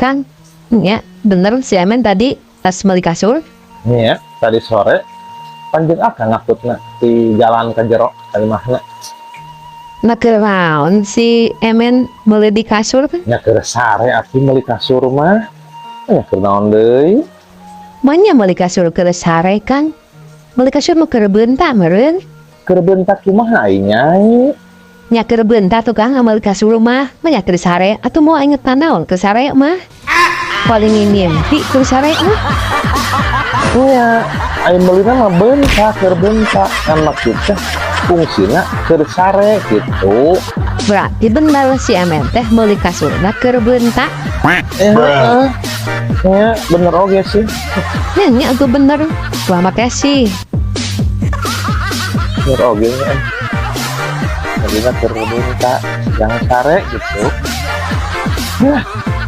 Kang, ya bener si Emen tadi tas meuli kasur. Nih ya, tadi sore panjang akang ngakutna di jalan ke jero ka imahna. Nah, naon si Emen meuli di kasur kan? Nya keur sare atuh meuli kasur mah. Nya keur naon deui? Maenya meuli kasur keur sare, Kang? Meuli kasur mah keur beunta meureun. Keur beunta kumaha ai, Nyai? Nya keur beunta tuh, Kang, meuli kasur mah. Nya keur sare atuh, mau inget naon keur sare mah? Paling mimpi keur sare mah. Nya, ai meulina mah beunta, keur beunta. Kan maksudnya fungsina keur sare gitu. Berarti bener si Emen teh meuli kasurna keur beunta. Eh, heeh. Nya bener oge sih. Nya nya atuh bener. Wah, makasih. Bener oge nya. Meulina keur beunta, jangan sare gitu. Hah.